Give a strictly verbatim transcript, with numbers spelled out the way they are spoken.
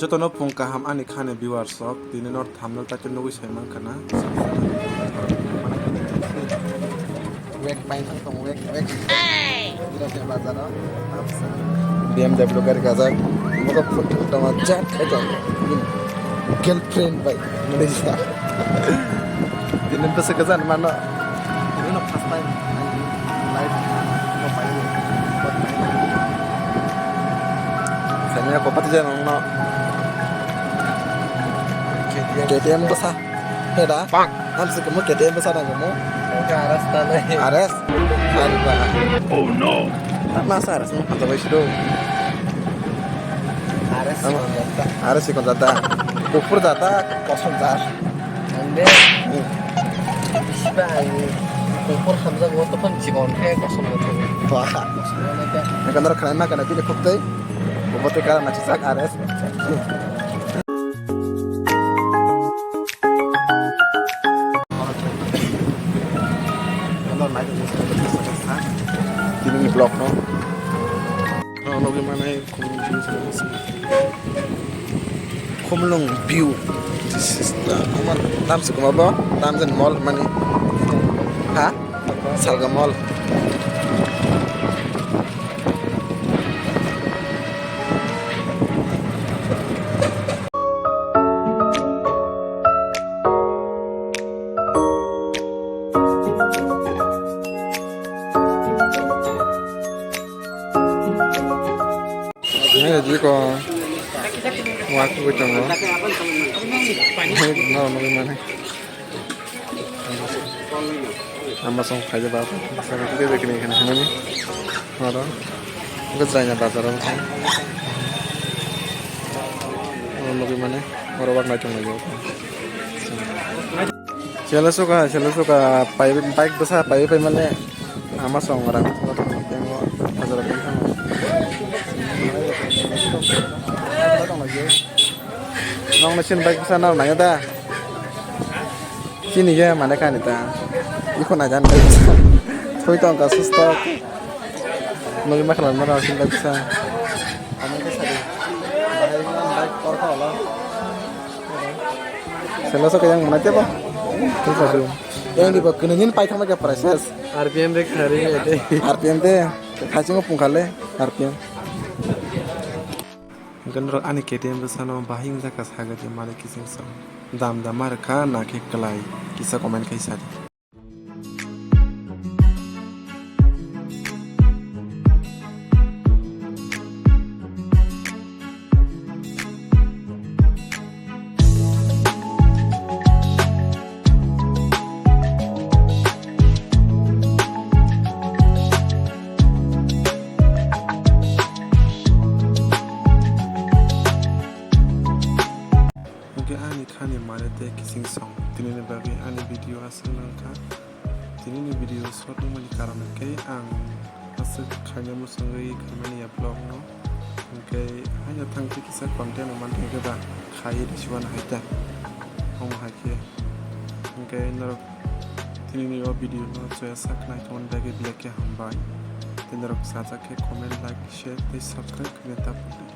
Jotono phung kaham ani khani viewers rok, tini no thumbnail title nugwi sai mankha na. Wek pai tong, wek, wek. Iro se bazar o. B M W gari gajak. Bogo photo tongma chat khai tong. Girlfriend bai. Malaysia. Tini bwswk kwchang mano. Tini no first time. Life no pai. Sanya ko pati jana no. K T M bwsa. Heda? Bang. Ang se kemo K T M bwsa nang kemo. Oke, aras ta nai. Aras? Ari ba. Oh no. Masa aras mo kata bai sido. Aras si kon jata. Aras si kon jata. Kupur jata, kosong jar. Ande. Siba ani. Kupur hamjak mo to kon chikon khe kosong mo to. Wah. Kosong mo na khe. Ekandar khanai ma kana bile khuk tei. Obo tei karon naisijak R S. Tini ni vlog no. Nugwi manai Khumlung view. This is the, omo nam se kwma bo, nam jen mall mani. Ha? Salga mall. Nai di ko. Wa ku tongo. Nai no no mane. Ama song khaija ba. Sa ko de de kini kini kini. Oro. Ko jaina bazar o. Oro no mane. Oro wak nai tong lai. Selo suka, selo suka, pai, bike bwsa pai pai male ama song rang thangma thangma tengo bazar o thango. Nong na sin bike bwsa nang nai da. Sini ye mane kani ta. Iko na jan bike bwsa. Thoi tong ka susto. Nugwi ma khalam ma rang sin bike bwsa. Amo khe sadi. Bahai bike kor kha wala. Selo so kayang mana tiap ah? Terus lagi. Yang di bawah kena nyin pai thangma kya prices? R P M de khari ate. R P M de khaching pung khale R P M. Ganro ani K T M bwsano bahing jaka saga je malik kising so. Dam dam mar kha na khe klai kisa comment khai sadi. Hwnkhe ani khani mane tei kising song tinini bagwi ani video aswk nangkha. Tinini video short wngmani karon hwnkhe ang aswk khaina mwchangwi khaimani ya vlog no. Hwnkhe haino thangwi kisa content rok manthangkhe ba khaiwi rwsiwano hai ta. Omo hai khe hwnkhe norok tinini o video no chaya sak nai tongmani bagwi belai khe hambai. Tei norok chajak khe comment, like, share tei subscribe khaina ta phuti.